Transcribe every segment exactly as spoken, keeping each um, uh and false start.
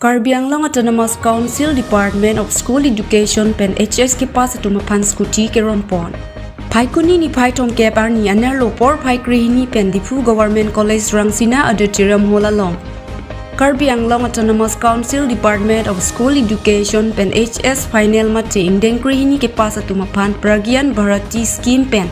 Karbi Anglong Autonomous Council Department of School Education pen H S kepass atum aphan scooty keron pon. Phaikuni niphai thomkep arni anerlo porphai krehini pen Diphu Government College Rangsina Auditorium Hall along Karbi Anglong Autonomous Council Department of School Education pen H S final mate ingdeng krehini kepass atum aphan Pragyan Bharati scheme pen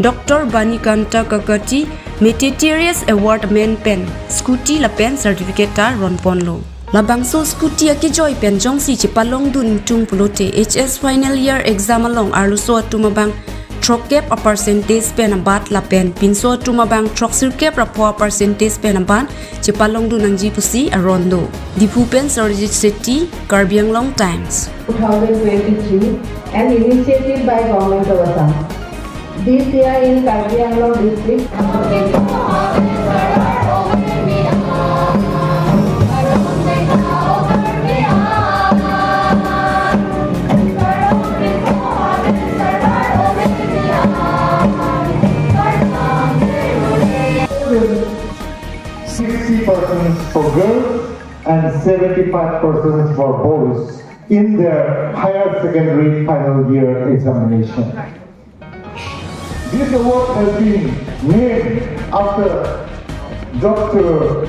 Doctor Banikanta Kakati Meritorious Award amen pen scooty lapen certificate ta ron ponlo. Labangso scooty akejoi pen jongsi chepalongdun ingtung pulote H S final year exam along arloso atum abang throkkep a percentage pen abat lapen pinso atum abang throksirkep ra pho a percentage pen aban chepalongdun nangji pusi aron do. Diphu pen Sarojit Shetty, Karbi Anglong Times. two thousand twenty-three, an initiative by Government of Assam. This year in Karbi Anglong district, sixty percent for girls and seventy-five percent for boys in their higher secondary final year examination. This award has been named after Doctor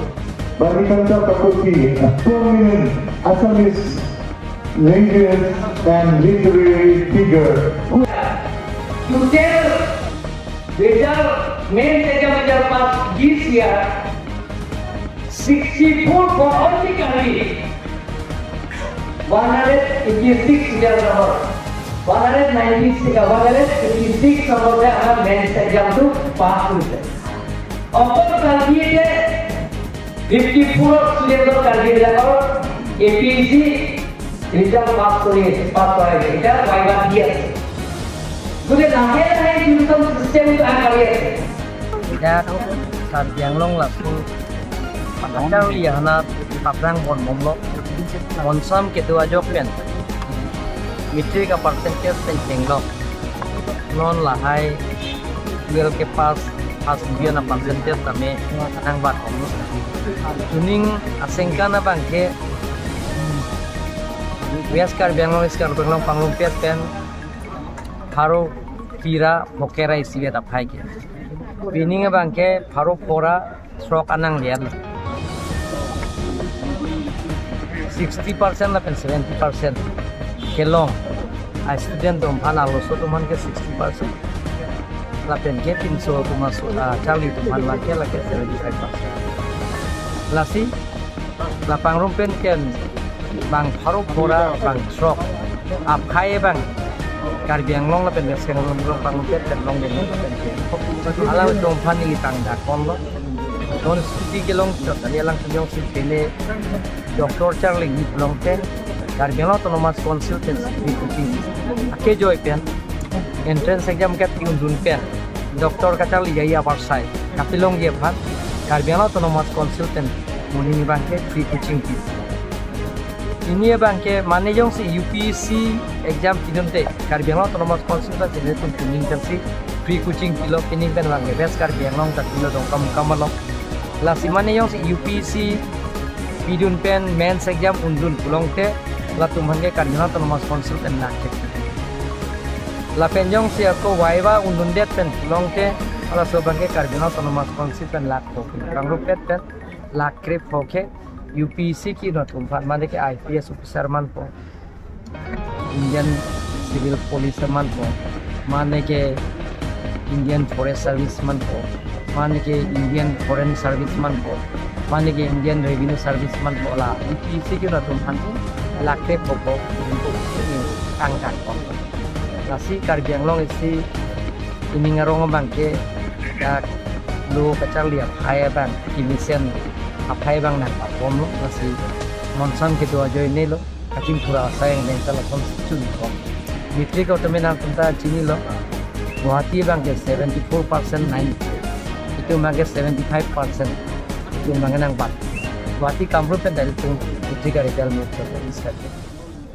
Banikanta Kakoti, a prominent Assamese linguist and literary figure who To tell result, main exam result pass this year, sixty-four for only Karbi. One hundred eighty-six serial number, one hundred ninety-six, uh, one hundred eighty-six number ke amar main exam to pass hoise. Okol Karbi ke fifty-four student Karbi bilakor A P S C result pass kori, pass kori, result viva di ase. Gute lahe lahe education system to aag bari ase. Dak Karbi Anglong laso pachang li ahana paprang bon bomlo. Monsam kedo ajok pen matric a percentage pen chenglo. Non lahai twelve kepass, first division a percentage tame nangbat bomlo. Chuning asengkan abangke West Karbi Anglong, East Karbi Anglong pangrumpet pen pharo phli ra phokep ra isi vet aphai ke. Pining abangke pharo phongo ra throk anang lian. Sixty percent lapen seventy percent kelong a student atum aphan, arloso atum aphan ke sixty percent. Lapen ke pinso atum aso, ah, charli atum aphan abangke lake seventy-five percent. Lasi la pangrum pen ken bang pharo phongo ra bang throk aphai abang Karbi Anglong lapen West Karbi Anglong pangrum pen ken longdun pen ke. Alanglitum aphan neli tangda konlo. Non scooty kelong chot kali, alangtum jongsi pele doctor charli ni pulote Karbi Anglong Autonomous Council pen scooty akejoi pen entrance exam ke ti undun pen doctor kacharli jai apar sai kapelongji aphan Karbi Anglong Autonomous Council pen monit abangke free coaching pi. Pini abangke mane jongsi U P S C exam pidunte Karbi Anglong Autonomous Council pen si netum pining pensi free coaching pilo, pining pen abangke West Karbi Anglong ta pilo Dongkamukam along. Lasi mane jongsi U P S C pidun pen mains exam undun pulote latum aphan ke Karbi Anglong Autonomous Council pen lak kre. Lapen jongsi ako viva undundet pen pulote laso abangke Karbi Anglong Autonomous Council pen lak pho. Pangrumpet pen lak kre pho ke U P S C kino atum aphan, mane ke I P S officer manpo, Indian Civil Police manpo, mane ke Indian Forest Service manpo, mane ke Indian Foreign Service manpo, mane ke Indian Revenue Service manpo, la U P S C kino atum aphan ke lak kre pho pho tangka ko. Lasi Karbi Anglong isi ining arong abangke dak lo kacharli aphai abang, kemesen aphai abang nangpabomlo, lasi monsam kedo ajoine lo, kachingthur asai angdeng ta lason chun ko. Matric tame nangtum ta chinilo, Guwahati abangke seventy-four percent nine, itum abangke seventy-five percent, itum abangke nangbat. Guwahati Kamrup pen ta itum matric a-result me chot.